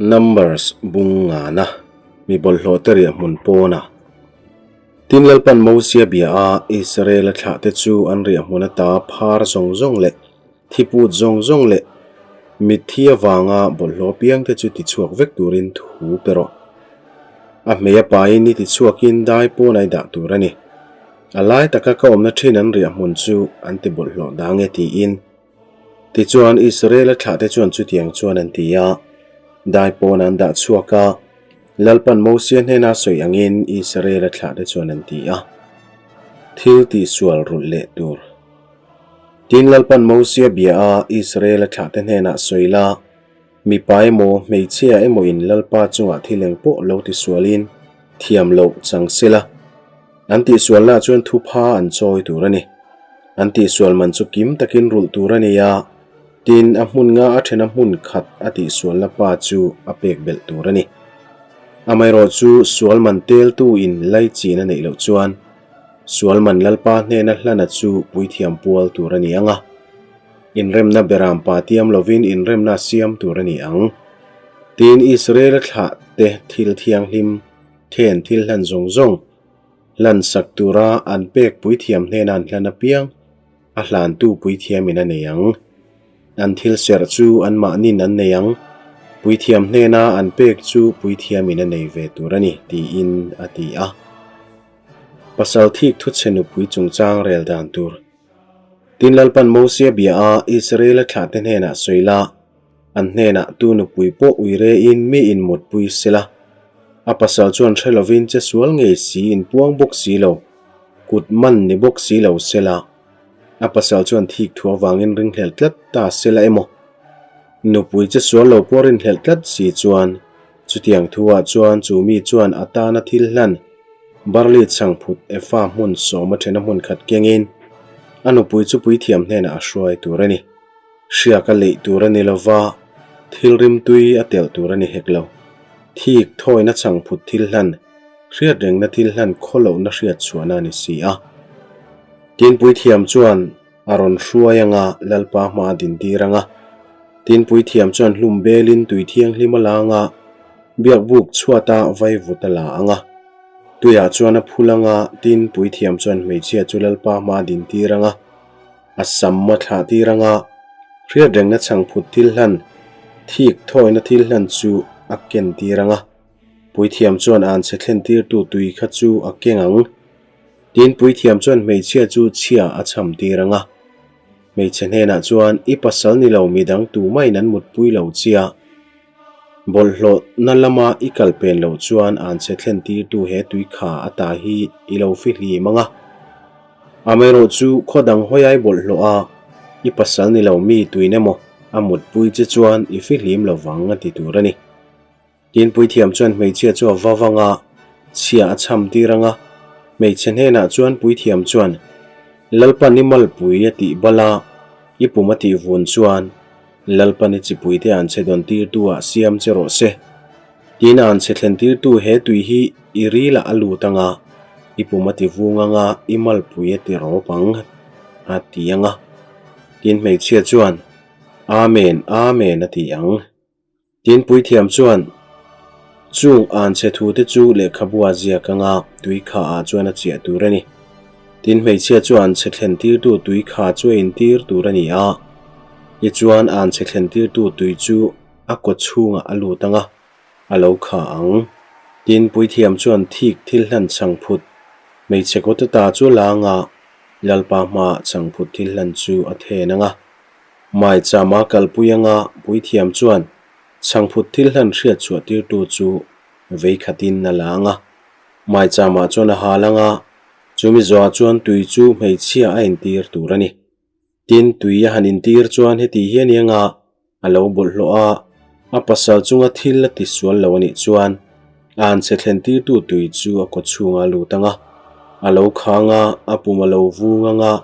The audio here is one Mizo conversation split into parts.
Numbers bung ngana mi bawlhhlawh te riah hmun pawnah. Tin Lalpan Mosia bia a, Israela thlahte chu an riah hmun ata phar zawng zawng leh thiput zawng zawng leh mitthi avanga bawlhhlawh piangte chu tichhuak vek turin thu pe rawh. A hmei a pain ni tichhuakin dai pawn ai dah tur a ni. A lai taka ka awmna thin an riah hmun chu an ti bawlhhlawh dang e tiin. Tichuan, Israela thlahte chuan chutiang chuan an ti a, dai pawn an dah chhuak a, Lalpan Mosia hnena sawi angin Israela thlahte chuan an ti a, thil tihsual rulh leh tur. Tin, Lalpan Mosia bia a, Israela thlahte hnenah sawi la, mipa emaw, hmeichhia emaw in Lalpa chungah thil eng pawh lo tisualin thiam loh chang sela, An tihsualna chuan thupha an chawi tur a ni. An tihsual man chu kim takin rulh tur a ni a, tin, a hmun nga a thena hmun khat a tihsualna pa chu a pek belh tur a ni. Amaherawh chu sual man teltu in laichin a neih loh chuan sual man Lalpa hnena hlana chu puithiam pual tur a ni ang a, inremna beram pa tiam lovin inremna siam tur a ni ang. Tin, Israel-a thlah te thil thianghlim Then thil hlan zawng zawng hlan sak tura an pek puithiam hnena an hlan apiang a hlantu puithiamin a nei ang. An thil serh chu anmahnin an nei ang, puithiam hnena an pek chu puithiamin a nei ve tur a ni, tiin a ti a. Pasal thik thuchhe nupui chungchang rel dan tur. Tin Lalpan Mosia bia a Israela thlahte hnenah sawi la, An hnenah tu nupui pawh ui rein mi in mutpui sela, a pasal chuan hre lovin che sual ngei si in puang bawk si lo, kut man ni bawk si lo sela, a pasal chuan thik thu avangin ringhlelh tlat ta sela emaw? Nupui che sual lo pawh rinhlelh tlat si chuan chutiang thuah chuan chu mi chuan a tana thil hlan barley chhangphut efa hmun sawma thena hmun khat kengin a nupui chu puithiam hnenah a hruai tur a ni. Hriak a leih tur a ni lo va, thil rimtui a telh tur a ni hek lo. Thik thawina chhangphut thil hlan, hriat rengna thil hlan khawlohna hriat chhuahna a ni si a. Tinpui thiam chuan a rawn hruai anga Lalpa hma a din tir anga. Tinpui thiam chuan hlum belin tui thianghlim a la anga, biakbuk chhuata vaivut a la anga. Tuiah chuan a phul anga, tinpui thiam chuan hmeichhia chu Lalpa hma a din tir anga. A sam a thlah tir anga hriat rengna chhangphut thil hlan, thik thawina thil hlan chu a ken tir anga puithiam chuan an chhe thlen tirtu tui kha chu a keng ang. Tin, puithiam chuan hmeichhia chu chhia a chham tir anga hmeichhe hnenah chuan i pasal ni lo midang tumahin an mutpui lo chia, bawlhhlawhna lama i kal pen loh chuan an chhe thlen tirtu he tui kha a ta hi i lo fihlim anga. Amaherawh chu khaw dang hawiai bawlhhlawh a, i pasal ni lo mi tuin emaw a mutpui che chuan i fihlim lo vang a ti tur a ni. Tin puithiam chuan hmeichhia chu a va vang a, chhia a chham tir ang a, hmeichhe hnenah chuan puithiam chuan, Lalpan i malpui a tih bal a, i pum a tih vun chuan Lalpan i chipuite an chhe dawn tirtu ah siam che rawh se. Tin an chhe thlen tirtu he tui hi i ril ah a lut ang a, i pum a ti vung ang a, i malpui a ti rawp ang a ti ang a. Tin hmeichhia chuan, Amen, Amen a ti ang. Tin puithiam chuan, Chung an chhe thu te chu lehkhabu a ziak ang a, tui kha ah chuan a chiah tur a ni. Tin hmeichhia chuan chhe thlen tirtu tui kha chu a intir tur a ni a, tichuan an chhe thlen tirtu tui chu a kaw chhungah a lut ang a, a lo kha ang. Tin, puithiam chuan thik thil hlan chhangphut hmeichhe kawta ta chu a la ang a, Lalpa hmaah chhangphut thil hlan chu a then ang a. Maicham a kalpui ang a, puithiam chuan chhangphut thil hlan hriat chhuah tirtu chu vei khatin a la ang a. Maichamah chuan a hal ang a, chumi zawhah chuan tui chu hmeichhia a intir tur a ni. Tin, tui a han intir chuan heti hian i anga a lo bawlhhlawh a, a pasal chunga thil a ti sual lo a nih chuan a han chhe thlen tirtu tui chu a kaw chhunga a lut ang a, a lo khang a, a pum a lo vung ang a,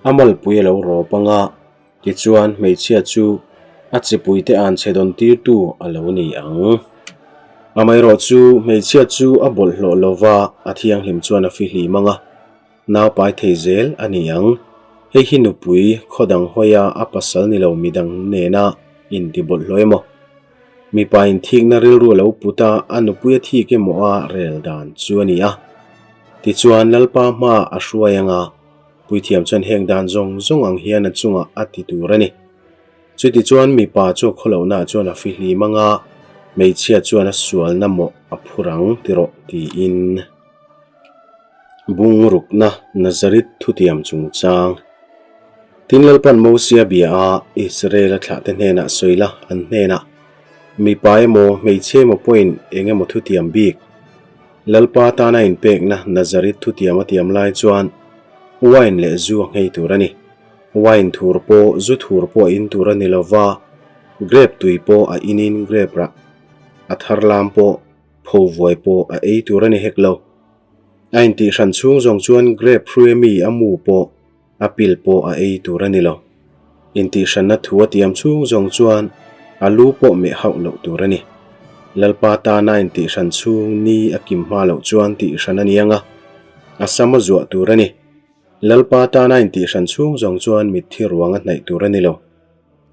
a malpui a lo rawp ang a, tichuan hmeichhia chu a chipuite an chhe dawn tirtu a lo ni ang. Amaherawh chu hmeichhia chu a bawlhhlawh lova a thianghlim chuan a fihlim ang a. Nau pai thei zel a ni ang. Hei hi nupui khaw dang hawia a pasal ni lo midang nena inti bawlhhlawh emaw? Mipa in thikna rilru a lo put a, a nupui a thik emaw a rel dan chu a ni a. Tichuan, Lalpa hmaah a hruai ang a, puithiam chuan heng dan zawng zawng ang hian a chungah a ti tur a ni. Chutichuan, mipa chu a khawlohnaah chuan a fihlim ang a, hmeichhia chuan a sualna mawh a phur ang ti rawh tiin. Bungrukna Nazareth thutiam chungchang. Tin Lalpan Mosia bia a, Israel-a thlahte hnenah sawi la, an hnenah, Mipa emaw, hmeichhia emaw pawhin eng emaw thutiam bik? Lalpa tana inpekna Nazareth thutiam a tiam lai chuan wine leh zu a nghei tur a ni. Wine thur pawh zu thur pawh a in tur a ni lo va, grape tui pawh a inin grape rah a thar lam pawh Pho vuai pawh a ei tur a ni hek lo. A intih hran chhung zawng chuan grape hrui ami a mu pawh a pil pawh a ei tur a ni lo. Intih hranna thu a tiam chhung zawng chuan a lu pawh meh hauh loh tur a ni. Lalpa tana intih hran chhung ni a kim hma loh chuan tih hran a ni ang a, a sam a zuah tur a ni. Lalpa tana intih hran chhung zawng chuan mitthi ruang a hnaih tur a ni lo.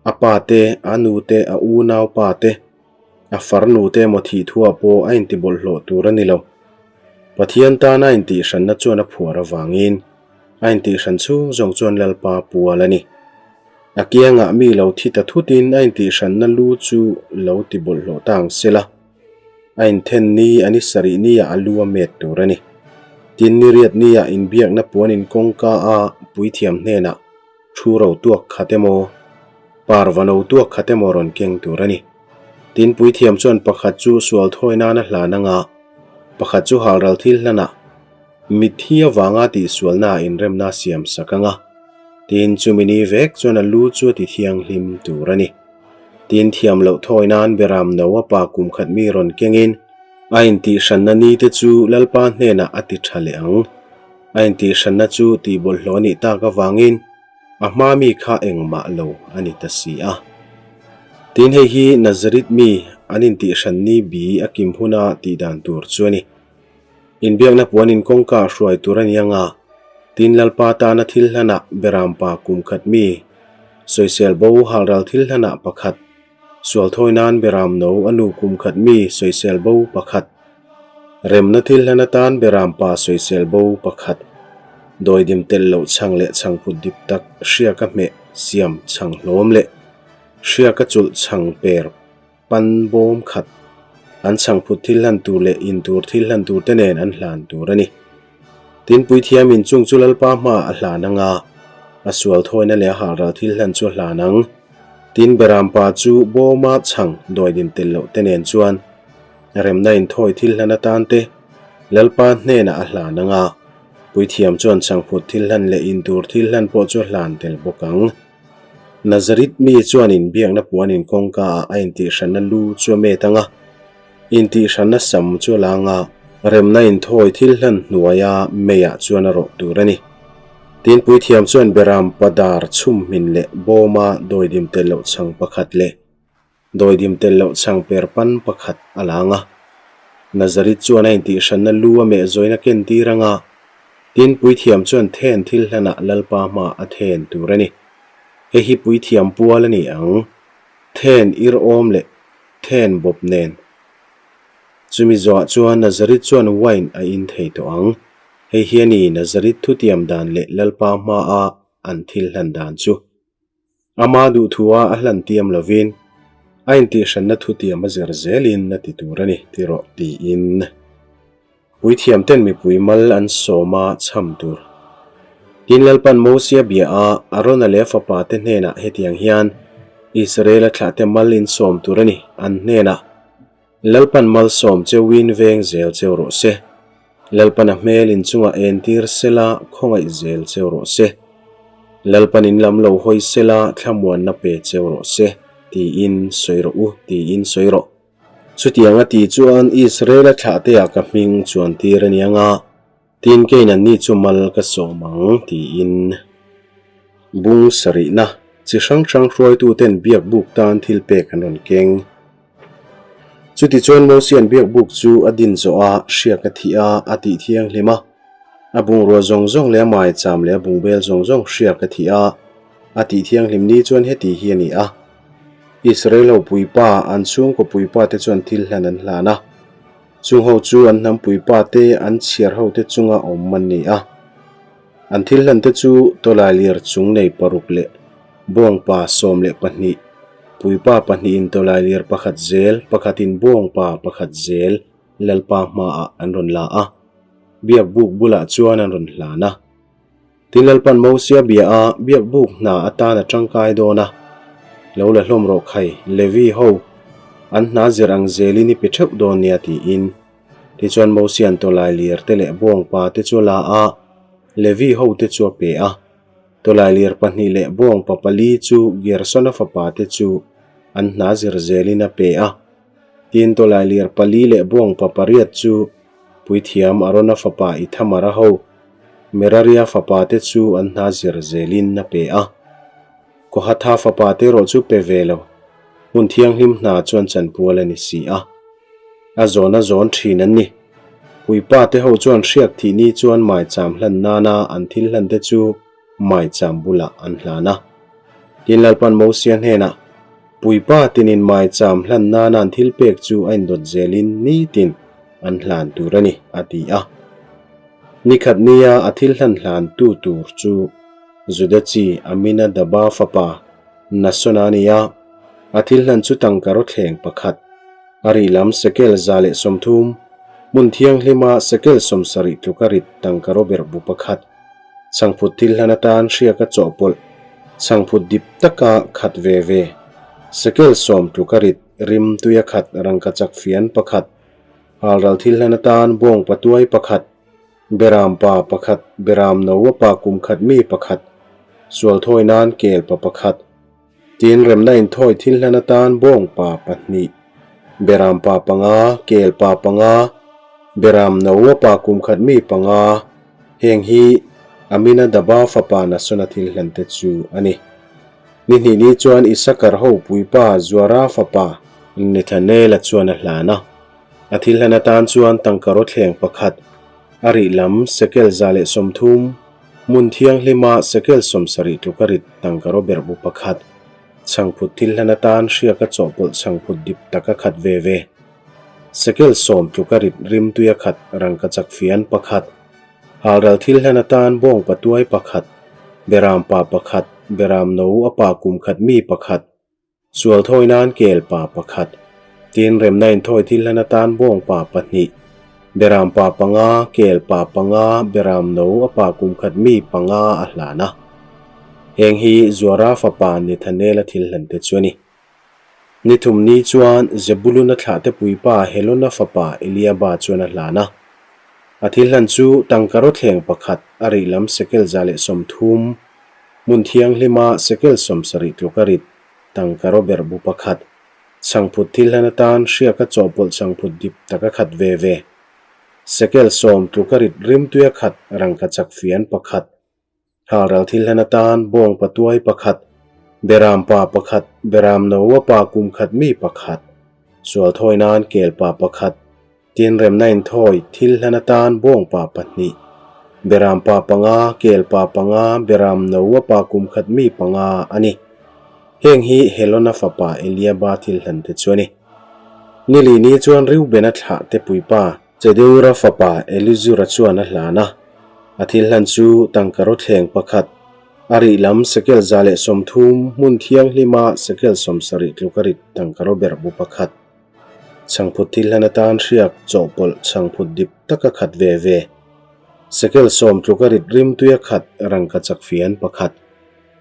A pa te, a nu te, a unau pa te, A farnu te emaw thih thuah pawh a intibawlhhlawh tur a ni lo. Pathian tana a intihhranna chuan a phuar avangin a intihhran chhung zawng chuan Lalpa pual a ni. A kiangah mi lo thi ta thutin a intihhranna lu chu lo tibawlhhlawh ta ang se la, a inthen ni a ni sarih niah a lu a met tur a ni. Tin, ni riat niah inbiakna puan inkawngka a puithiam hnenah thu ro tuak khat emaw, Parva no tuak khat emaw rawn keng tur a ni. Tin, puithiam chuan pakhat chu sual thawi nana hlan anga, pakhat chu halral thil hlanah mitthi avanga tihsualnaah inremna a siam sak anga. Tin, chumi ni vek chuan a lu chu a ti thianghlim tur a ni. Tin, thiam loh thawi nan Beram no a pa kum khat mi rawn kengin a intihhranna ni te chu Lalpa hnenah a ti tha leh ang. A intihhranna chu tihbawlhhlawh a nih tak avangin, A hma mi kha engmah lo a ni ta si a. Tin hei hi Nazareth mi an intihhran ni bi a kim huna tih dan tur chu a ni. Inbiakna puan in kawngka a hruai tur a ni anga, tin Lalpa tana thil hlanah Berampa kum khat mi, sawisel bo halral thil hlanah pakhat, Sual thawi nan Beram no a nu kum khat mi sawisel bo pakhat. Remna thil hlan atan Beram pa sawisel bo pakhat. Dawidim telh loh chhang leh chhangphut dip tak hriaka hmeh siam chhang hlawm leh hriaka chulh chhang per pan bawm khat. An chhangphut thil hlan tur leh in tur thil hlan tur te nen an hlan tur a ni. Tin, puithiamin chung chu Lalpa hmaah a hlan ang a, a sual thawina leh a halral thil hlan chu a hlan ang. Tin, Berampa chu bawma chhang dawidim tel loh te nen chuan remna inthawi thil hlan atan te Lalpa hnenah a hlan ang a, puithiam chuan chhangphut thil hlan leh intur thil hlan pawh chu a hlan tel bawk ang. Nazareth mi chuan inbiakna puan in kawngka ah a intihhranna lu chu a met ang a, intihhranna sam chu a lang a, remna inthawi thil hlan hnuaia meiah chuan a rawh tur a ni. Tin, puithiam chuan Beram padar chhumhmin leh bawma dawidim tel loh chhang pakhat leh Dawidim tel loh chhang per pan pakhat a lang a. Nazareth chuan a intihhranna lu a meh zawina ken tir anga tin puithiam chuan then thil hlanah Lalpa hmaah a then tur a ni. Hei hi puithiam pual a ni ang, then ir awm leh then bawp nen. Chumi zawhah chuan Nazareth chuan wine a in thei tawh ang. Hei hi a ni Nazareth thutiam dan leh Lalpa hmaa an thil hlan dan chu. Ama duhthua a hlan tiam lovin a intihhranna thutiam a zir zelin a ti tur a ni ti rawh tiin puithiamten mipui mal an sawm a chham tur. Tin Lalpan Mosia bia a, Arona leh a fapa te hnenah hetiang hian Israela thlahte mal in sawm tur a ni an hnenah Lalpan malsawm cheuin veng zel cheu rawh se. Lalpan a hmel in chungah entir sela khawngaih zel cheu rawh se. Lalpan in lam lo hawi sela thlamuanna pe cheu rawh se, tiin sawi rawh u, tiin sawi rawh. Chutiang a ti chuan Israela thlahtea ka hming chuan tir a ni anga, Tin keiin anni chu mal ka sawm ang tiin bung sarihna chi hrang hrang hruaituten biakbuk tan thil pek an rawn keng. Chutichuan Mosia'n biakbuk chu a din zawh a, hriak a thih a, a tih thianghlim a. A bungrua zawng zawng leh a maicham leh a bungbel zawng zawng hriak a thih a, a tih thianghlim ni chuan heti hi a ni a. Israel ho puipa, an chhungkaw puipa te chuan thil hlan an hlan a. Chung ho chu an hnam puipa te, an chhiar ho te chunga awm an ni a. An thil hlan te chu tawlailir chung nei paruk leh bawngpa 12, puipa pahnihin tawlailir pakhat zel, pakhatin bawngpa pakhat zel Lalpa hmaah an rawn la a, biakbuk bulah chuan an rawn hlan a. Tin Lalpan Mosia bia a, biakbuk hna atan a tangkai dawn a, Lo la hlawm rawh khai, Levi ho, an hna zir ang zelin i pe theuh dawn nia tiin. Tichuan Mosia'n tawlai lir te leh bawngpa te chu a la a, Levi ho te chu a pe a. Tawlai lir pahnih leh bawngpa pali chu Gersona fapa te chu an hna zir zelin a pe a. Tin tawlai lir pali leh bawngpa pariat chu Puithiam Arona fapa Ithamara ho, Meraria fapa te chu an hna zir zelin a pe a. Kohatha fapa te erawh chu pe ve lo, hmun thianghlim hna chuan chanpual a ni si a. A zawn a zawn thin an ni. Puipa te ho chuan hriak thih ni chuan maicham hlan nana an thil hlan te chu maicham bulah an hlan a. Tin Lalpan Mosia hnenah, Puipa tinin maicham hlan nana an thil pek chu a indawt zelin nitin an hlan tur a ni, a ti a. Nikhat nia a thil hlan hlantu tur chu Juda chi Aminadaba fapa Nasona a ni a, a thil hlan chu tangka rawthleng pakhat, a rih lam sekel 130, hmun thianghlima sekel 70 tluka rit tangka rawber bu pakhat, chhangphut thil hlan atan hriaka chawhpawlh, chhangphut dip taka khat ve ve, sekel 10 tluka rit rim tuia khat rangkachak fian pakhat, halral thil hlan atan bawng patuai pakhat, Beram pa pakhat, beram no a pa kum khat mi pakhat, sual thawi nan kel pa pakhat, tin remna inthawi thil hlan atan bawng pa pahnih, beram pa panga, kel pa panga, beram no a pa kum khat mi panga, heng hi Aminadaba fapa Nasona thil hlan te chu a ni. Ni hnih ni chuan Isakar ho puipa Zuara fapa Nethanela chuan a hlan a. A thil hlan atan chuan tangka rawthleng pakhat, a rih lam sekel 130, hmun thianghlima sekel 70 tluka rit tangka rawber bu pakhat, chhangphut thil hlan atan hriaka chawhpawlh chhangphut dip taka khat ve ve, sekel 10 tluka rit rimtuia khat rangkachak fian pakhat, halral thil hlan atan bawng patuai pakhat, beram pa pakhat, beram no a pa kum khat mi pakhat, Sual thawi nan kel pa pakhat, tin remna inthawi thil hlan atan bawng pa pahnih, beram pa panga, kel pa panga, beram no a pa kum khat mi panga a hlan a. Heng hi Zuara fapa Nethanela thil hlan te chu a ni. Ni thum ni chuan Zebuluna thlahte puipa Helona fapa Eliaba chuan a hlan a. A thil hlan chu tangka rawthleng pakhat, a rih lam sekel 130, Hmun thianghlima sekel 70 tluka rit tangka rawber bu pakhat, chhangphut thil hlan atan hriaka chawhpawlh chhangphut dip taka khat ve ve, sekel 10 tluka rit rimtuia khat rangkachak fian pakhat, halral thil hlan atan bawng patuai pakhat, beram pa pakhat, beram no a pa kum khat mi pakhat, sual thawi nan kel pa pakhat, Tin remna inthawi thil hlan atan bawng pa pahnih, beram pa panga, kel pa panga, beram no a pa kum khat mi panga a ni. Heng hi Helona fapa Eliaba thil hlan te chu a ni. Ni li ni chuan Reubena thlah te puipa Chedeura fapa Elizura chuan a hlan a. A thil hlan chu tangka rawthleng pakhat, a rih lam sekel 130, hmun thianghlima sekel 70 tluka rit tangka rawber bu pakhat. Chhangphut thil hlan atan hriak chawhpawlh chhangphut dip taka khat ve ve. Sekel 10 tluka rit rimtuia khat rangkachak fian pakhat.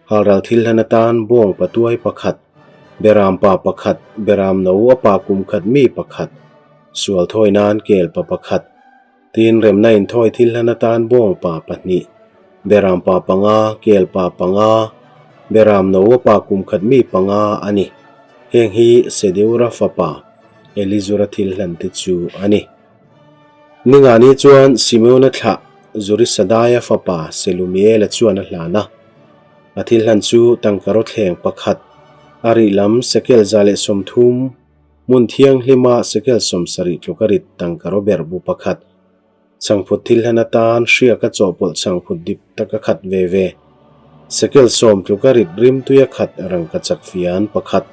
Halral thil hlan atan bawng patuai pakhat, beram pa pakhat, beram no a pa kum khat mi pakhat, sual thawi nan kel pa pakhat, tin remna inthawi thil hlan atan bawng pa pahnih, beram pa panga, kel pa panga, beram no a pa kum khat mi panga a ni. Heng hi Sedeura fapa Elizura thil hlan te chu a ni. Ningani chuan Simeona thlah Zurisadaia fapa Selumiela chuan a hlan a. A thil hlan chu tangka rawthleng pakhat, a rih lam sekel 130, hmun thianghlima sekel 70 tluka rit tangka rawber bu pakhat, chhangphut thil hlan atan hriaka chawhpawlh chhangphut dip taka khat ve ve, sekel 10 tluka rit rimtuia khat rangkachak fian pakhat,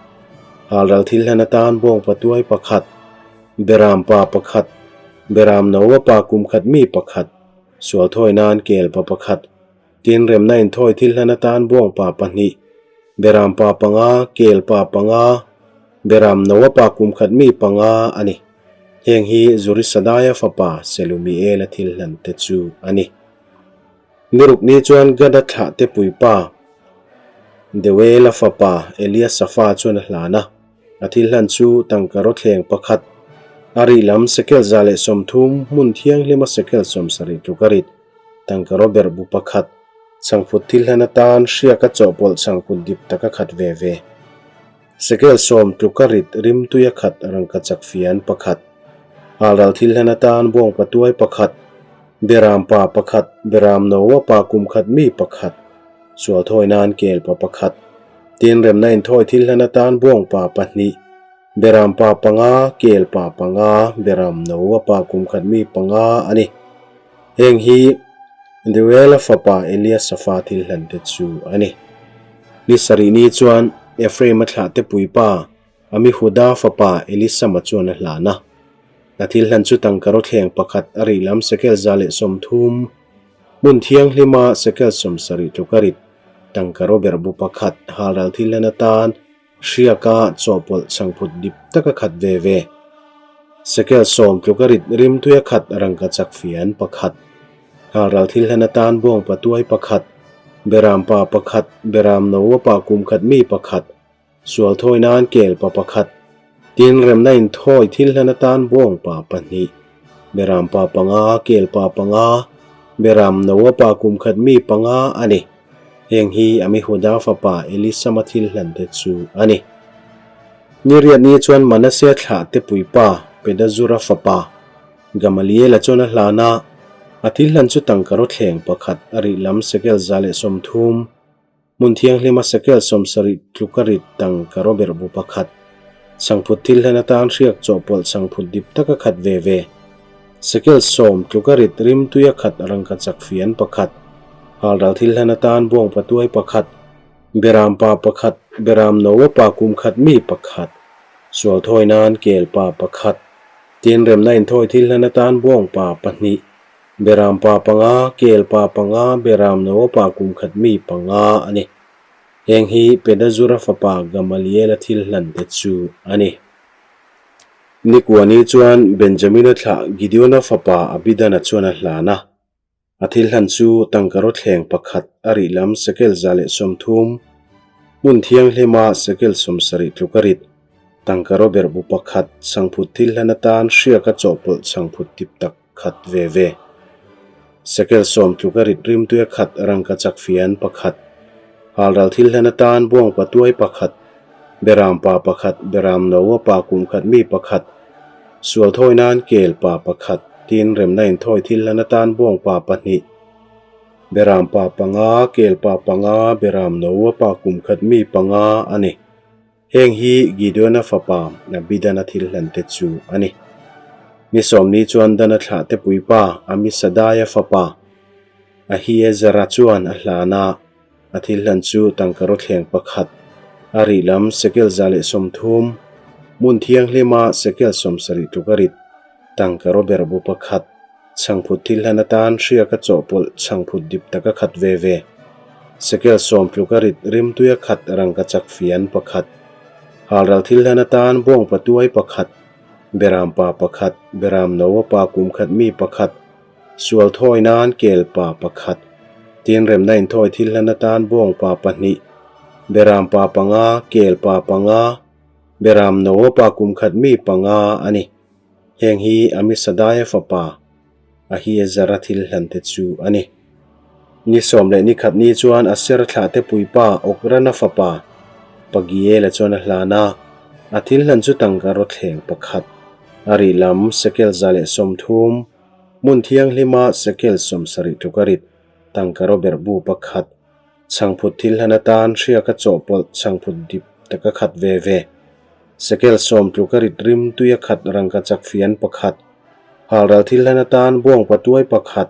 Halral thil hlan atan bawngpa tuai pakhat, beram pa pakhat, beram no a pa kum khat mi pakhat, sual thawi nan kel pa pakhat, tin remna inthawi thil hlan atan bawngpa pahnih, beram pa panga, kel pa panga, beram no a pa kum khat mi panga a ni. Heng hi Zurisadaia fapa Selumiela thil hlan te chu a ni. Ni ruk ni chuan Gada thlah te puipa Deuela fapa Eliasafa chuan a hlan a, a thil hlan chu tangka rawthleng pakhat, a rih lam sekel 130, hmun thianghlima sekel 70 tluk a rit, tangka raw berh bu pakhat, chhangphut thil hlan atan hriaka chawhpawlh chhangphut dip taka khat ve ve. Sekel 10 tluka rit rimtui a khat rangkachak fian pakhat. Halral thil hlan atan bawngpa tuai pakhat, beram pa pakhat, beram no a pa kum khat mi pakhat, sual thawi nan kel pa pakhat, tin remna inthawi thil hlan atan bawngpa pahnih, beram pa panga, kel pa panga, beram no a pa kum khat mi panga a ni. Heng hi Deuela fapa Eliasafa thil hlan te chu a ni. Ni sarih ni chuan Ephraim-a thlahte puipa Amihuda fapa Elisama chuan a hlan a. A thil hlan chu tangka rawthleng pakhat a rih lam sekel 130, hmun thianghlima sekel 70 tluk a rit, tangka raw berhbu pakhat halral thil hlan atan Hriaka chawhpawlh chhangphut dip taka khat ve ve. Sekel 10 tluka rit rimtuia khat rangkachak fian pakhat. Halral thil hlan atan bawngpa tuai pakhat, beram pa pakhat, beram no a pa kum khat mi pakhat, sual thawi nan kel pa pakhat, tin remna inthawi thil hlan atan bawngpa pahnih, beram pa panga, kel pa panga, beram no a pa kum khat mi panga a ni. Heng hi Amihuda fapa Elisama thil hlan te chu a ni. Ni riat ni chuan Manasea thlah te puipa Pedazura fapa Gamaliela chuan a hlan a, a thil hlan chu tangka rawthleng pakhat a rih lam sekel 130, hmun thianghlima sekel 70 tluk a rit tangka raw berhbu pakhat, chhangphut thil hlan atan hriak chawhpawlh chhangphut dip taka khat ve ve. Sekel 10 tluk a rit rimtui a khat rangkachak fian pakhat, halral thil hlan atan bawngpa tuai pakhat, beram pa pakhat, beram no a pa kum khat mi pakhat, sual thawi nan kel pa pakhat, tin remna inthawi thil hlan atan bawngpa pahnih, beram pa panga, kel pa panga, beram no a pa kum khat mi panga a ni. Heng hi Pedazura fapa Gamaliela thil hlan te chu a ni. Nikuani chuan Benjamina thlah Gideona fapa Abidana chuan a hlan a. A thil hlan chu tangka rawthleng pakhat a rih lam sekel 130, hmun thianghlima sekel 70 tluk a rit, tangka raw berhbu pakhat chhangphut thil hlan atan hriaka chawhpawlh chhangphut tip tak khat ve ve. Sekel 10 tluk a rit rimtui a khat rangkachak fian pakhat, halral thil hlan atan bawngpa tuai pakhat, beram pa pakhat, beram no a pa kum khat mi pakhat, sual thawi nan kel pa pakhat, tin remna inthawi thil hlan atan bawngpa pahnih, beram pa panga, kel pa panga, beram no a pa kum khat mi panga a ni. Heng hi Gideona fapa Abidana thil hlan te chu a ni. Ni sawmni chuan Dana thlah te puipa Amisadaia fapa Ahiezera chuan a hlan a, a thil hlan chu tangka rawthleng pakhat, a rih lam sekel 130, hmun thianghlima sekel 70 tluk a rit, tangka raw berhbu pakhat, Chhangphut thil hlan atan hriaka chawhpawlh chhangphut dip taka khat ve ve. Sekel 10 tluk a rit rimtui a khat rangkachak fian pakhat. Halral thil hlan atan bawngpa tuai pakhat, beram pa pakhat, beram no a pa kum khat mi pakhat, sual thawi nan kel pa pakhat, tin remna inthawi thil hlan atan bawngpa pahnih, beram pa panga, kel pa panga, beram no a pa kum khat mi panga a ni. Heng hi Amisadaia fapa Ahiezera thil hlan te chu a ni. Ni sawm leh ni khat ni chuan Aser thlah te puipa Okrana fapa Pagiela chuan a hlan a, a thil hlan chu tangka rawthleng pakhat, a rih lam sekel 130, hmun thianghlima sekel 70 tluk a rit, tangka raw berhbu pakhat, chhangphut thil hlan atan hriaka chawhpawlh chhangphut dip taka khat ve ve. Sekel 10 tluka rit rimtui a khat rangkachak fian pakhat, halral thil hlan atan bawngpa tuai pakhat,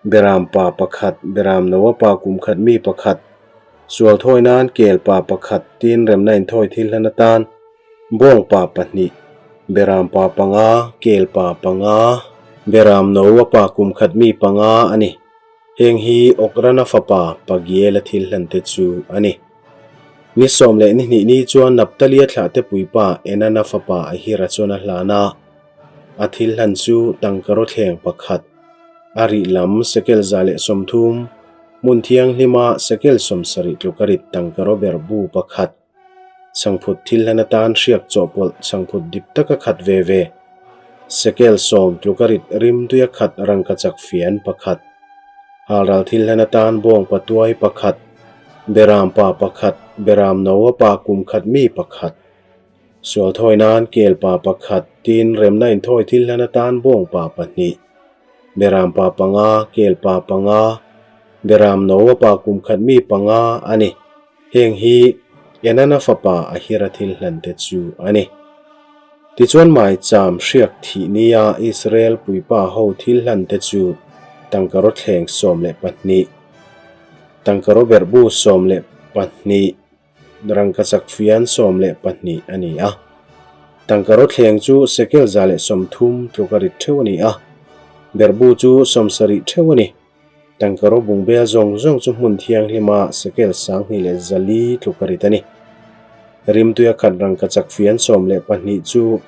beram pa pakhat, beram no a pa kum khat mi pakhat, sual thawi nan kel pa pakhat, tin remna inthawi thil hlan atan. Bawngpa pahnih, Berampa panga, Kelpa panga, Beram no a pa kum khat mi panga a ni. Heng hi Okrana fapa Pagiela thil hlan te chu a ni. Ni sawm leh ni hnih ni chuan Naptalia thlahte puipa Enana fapa Ahira chuan a hlan a. A thil hlan chu tangkaraw thleng pakhat, a rih lam sekel 130, hmun thianghlima sekel 70 tluk a rit tangkaraw ber bu pakhat, Chhangphut thil hlan atan hriak chawhpawlh chhangphut dip taka khat ve ve. Sekel sawm tluk a rit rimtuia khat rangkachak fian pakhat. Halral thil hlan atan bawngpa tuai pakhat, beram pa pakhat, beram no a pa kum khat mi pakhat. Sual thawi nan kel pa pakhat tin remna inthawi thil hlan atan bawngpa pahnih, beram pa panga, kel pa panga, beram no a pa kum khat mi panga a ni. Heng hi Enana fapa Ahira thil hlante chu a ni. Tichuan maicham hriak thih nia Israel puipa ho thil hlante chu tangkaraw thleng 12, tangkaraw berhbu 12, rangkachak fian 12 a ni a. Tangkaraw thleng chu sekel 130 tluk a rit theuh a ni a, berhbu chu 70 theuh a ni. Tangkaraw bungbel zawng zawng chu hmun thianghlima sekel 2400 tluk a rit a ni. Rimtuia khat rangkachak fian 12 chu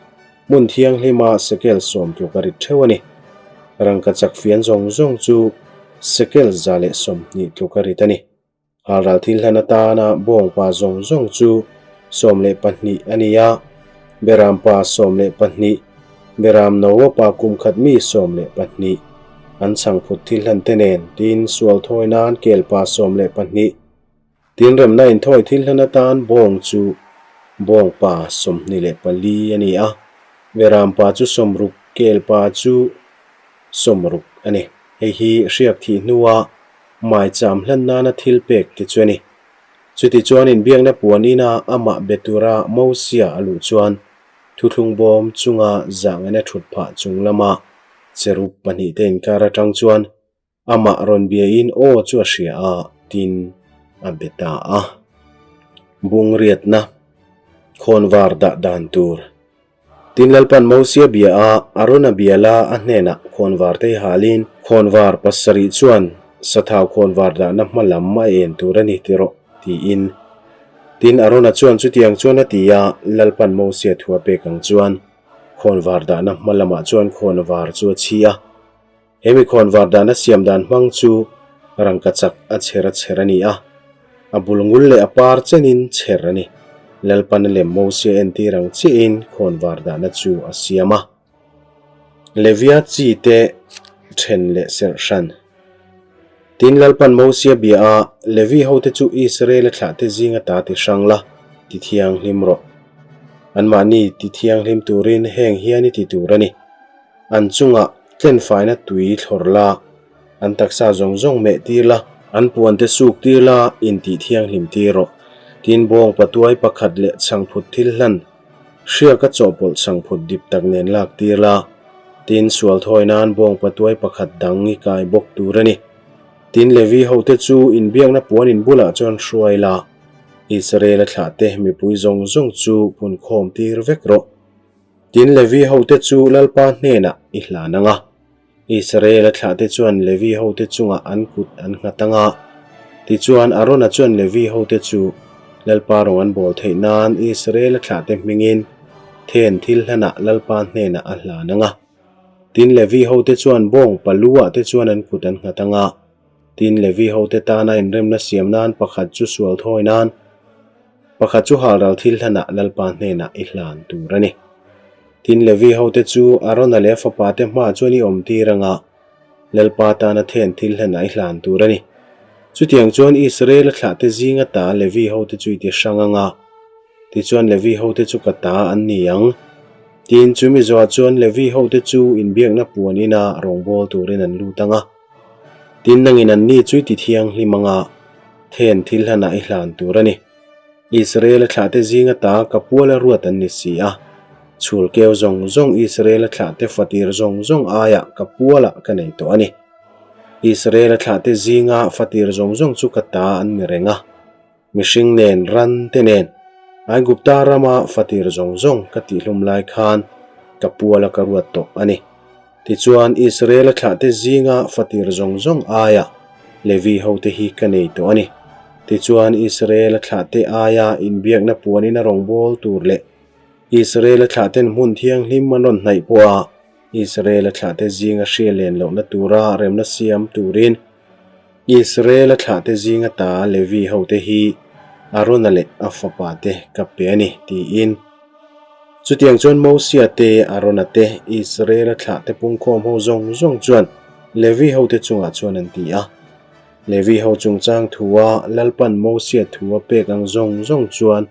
hmun thianghlima sekel 10 tluk a rit theuh a ni. Rangkachak fian zawng zawng chu sekel 120 tluk a rit a ni. Halral thil hlan atana bawngpa zawng zawng chu 12 a ni a, Berampa 12, Beram no pa kum khat mi 12, an chhangphut thil hlan te nen tin sual thawi nan kelpa 12, tin remna inthawi thil hlan atan bawng chu bawngpa 24 a ni a, Berampa chu 60, kelpa chu 60 a ni. Hei hi hriak thih hnua Maicham hlan nana thil pek te chu a ni. Chutichuan inbiakna puan ina amah be tura Mosia a luh chuan thuthlung bawm chunga zahngaina thut phah chung lama cherub pahnih te inkar atang chuan amah rawn biain aw chu a hria a, tin a be ta a. Bungriatna khawnvar dah dan tur. Tin Lalpan Mosia bia a, Arona bia la a hnenah khawnvar te hi halin, Khawnvar pasarih chuan sathau khawnvar dahna hma lam a en tur a ni ti rawh, tiin. Tin Arona chuan chutiang chuan a ti a, Lalpan Mosia thu a pek ang chuan khawnvar dahna hma lamah chuan khawnvar chu a chhi a. He mi khawnvar dahna siam dan hmang chu rangkachak a chher a chher a ni a, a bul ngul leh a par chenin chher a ni. Lalpan a lem Mosia entir ang chiahin khawnvar dahna chu a siam a. Levia chi te then leh serh hran. Tin Lalpan Mosia bia a, Levi hote chu Israel-a thlahte zinga ta ti hrang la, ti thianghlim rawh. Anmahni ti thianghlim turin heng hian i ti tur a ni. An chungah tlenfaina tui thlawr la, an taksa zawng zawng meh tir la, an puante suk tir la, intih thianghlim tir rawh. Tin bawng patuai pakhat leh chhangphut thil hlan, hriaka chawhpawlh chhangphut dip tak nen lak tir la, tin sual thawi nan bawng patuai pakhat dang i kai bawk tur a ni. Tin Levi hote chu inbiakna puan in bulah chuan hruai la, Israel-a thlahte mipui zawng zawng chu punkhawm tir vek rawh. Tin Levi hote chu Lalpa hnenah i hlan ang a, Israel-a thlahte chuan Levi hote chungah an kut an nghat ang a. Tichuan Arona chuan Levi hote chu Lalpa rawng an bawl theih nan Israel-a thlahte hmingin then thil hlanah Lalpa hnenah a hlan ang a. Tin Levi hote chuan bawng palu-ah te chuan an kut an nghat ang a. Tin Levi hote tana inremna siam nan pakhat chu sual thawi nan, pakhat chu halral thil hlanah Lalpa hnenah i hlan tur a ni. Tin Levi hote chu Arona leh a fapate hmaah chuan i awm tir anga Lalpa tana then thil hlanah i hlan tur a ni. Chutiang chuan Israel-a thlahte zinga ta Levi hote chu i ti hrang anga, tichuan Levi hote chu ka ta an ni ang. Tin chumi zawhah chuan Levi hote chu inbiakna puan ina rawngbâwl turin an lut anga. Tin nangin anni chu i ti thianghlim anga then thil hlanah i hlan tur a ni. Israel-a thlahte zinga ta ka puala ruat an ni si a, chhul keu zawng zawng Israel-a thlahte fatir zawng zawng aiah ka pualah ka nei tawh a ni. Israel-a thlahte zinga fatir zawng zawng chu ka ta an ni reng a. Mihring nen, ran te nen. Aigupta rama fatir zawng zawng ka tihhlum lai khan ka puala ka ruat tawh a ni. Tichuan, Israela thlahte zinga fatir zawng zawng aia Levi hote hi ka nei tawh a ni. Tichuan, Israela thlahte aia inbiakna puanin a rawngbâwl tur leh Israela thlahten hmun thianghlim an rawn hnaih pawha Israela thlahte zinga hria len lohna tura remna siam turin Israela thlahte zinga ta Levi hote hi Arona leh a fapate ka pe a ni, tiin. Chutiang chuan Mosia te, Arona te, Israela thlahte pungkhawm ho zawng zawng chuan Levi hote chungah chuan an ti a. Levi ho chungchang thua Lalpan Mosia thu a pek ang zawng zawng chuan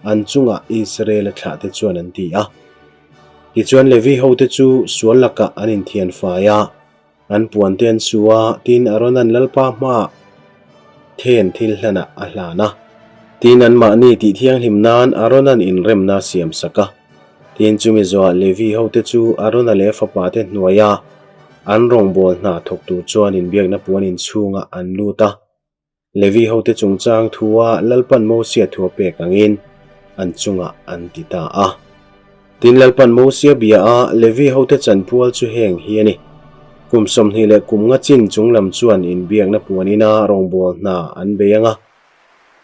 an chungah Israela thlahte chuan an ti a. Tichuan Levi hote chu sual lakah an inthian fai a. An puante an su a, tin Aaron-a'n Lalpa hmaah then thil hlanah a hlan a. Tin anmahni tih thianghlim nan Aaron-a'n inremna a siam sak a. Tin chumi zawhah Levi hote chu Aaron-a leh a fapate hnuaia an rawngbâwl hna thawk tur chuan inbiakna puan inchhungah an lut a. Levi hote chungchang thua Lalpan Mosia thu a pek angin an chungah an ti ta a. Tin Lalpan Mosia bia a, Levi hote chanpual chu heng hi a ni. Kum 20 leh kum nga chin chung lam chuan inbiakna puan ina rawngbâwl hna an bei ang a.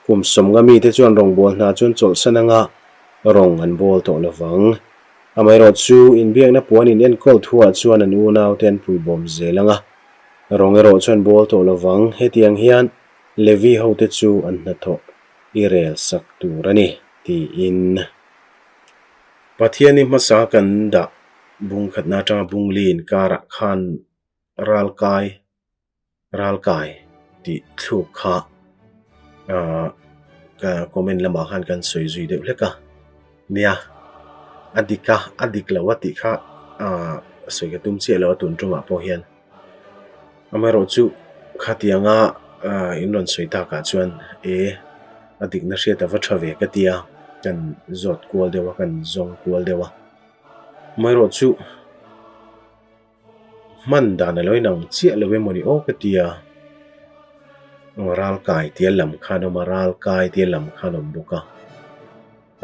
Kum 50 mite chuan rawngbâwl hna chu an chawlhsan ang a, rawng an bâwl tawh lo vang. Amaherawhchu, inbiakna puan in enkawl thuah chuan an unaute an puibawm zel ang a. Rawng erawh chuan bawl tawh lo vang, hetiang hian Levi hote chu an hnathawh i rel sak tur a ni, tiin. Pathian i hmasa kan dah bung khatna atanga bung li inkarah khan ralkai, ralkai tih thluk kha ka comment lamah khan kan sawi zui deuh hlek a. Nia, a dik a, a dik lo a tih kha sawi ka tum chiah lo a tun tumah pawh hian. Amaherawhchu khatianga in rawn sawi takah chuan e a dikna hriat a va tha ve ka ti a, kan zawt kual deuh a, kan zawng kual deuh a. Amaherawhchu Hman dan a lo inang chiah lo emaw ni aw ka ti a, ral kai tia lam khan a awm a, ral kai tia lam khan a awm bawk a.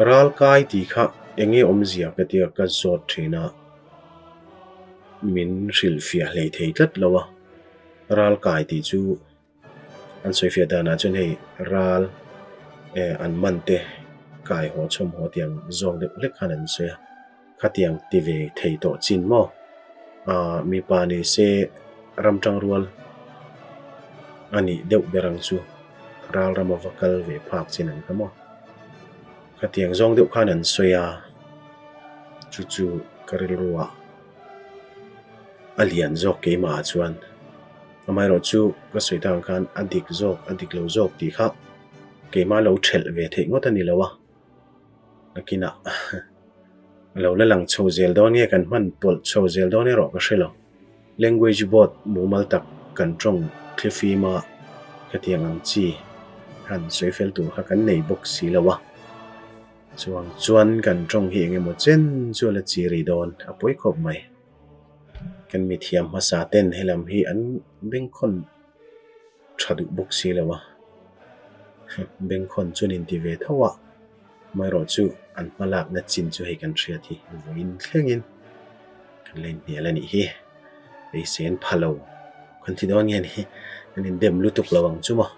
Ral kai tih kha eng nge awmzia ka tia ka zawt thin a, min hrilhfiah hlei thei tlat lo a, ral kai tih chu An sawifiah danah chuan hei ral eh an man te kai haw chhawm haw tiang zawk deuh hlek khan an sawi a, khatiang ti ve thei tawh chin maw? Aaa mipa ni se ram tang rual a nih deuh ber ang chu ral rama va kal ve phak chin ang ta maw? Khatiang zawng deuh khan an sawi a, chu chu ka rilru ah a lian zawk keimah ah chuan. Amaherawhchu ka sawi tak ang khan a dik zawk a dik lo zawk tih kha keimah lo thelh ve theih ngawt a ni lo a, nakinah a lo la lang chho zel dawn nge kan hman pawlh chho zel dawn erawh ka hre lo. Language board mumal tak kan tawng thlifim a hetiang ang chi han sawi fel tur kha kan nei bawk si lo a, chuvang chuan kan tawng hi eng emaw chen chu a la chi rih dawn a pawi khawp mai. Kan mithiam hmasa ten helam hi an bengkhawn tha duh bawk si lo a, bengkhawn chu an inti ve tho a, amaherawh chu an hma lakna chin chu hei kan hriat hi vawiin thlengin kan la inhnial a nih hi, beisei an pha lo kan ti dawn nge ni, kan indem lutuk lo ang chu maw.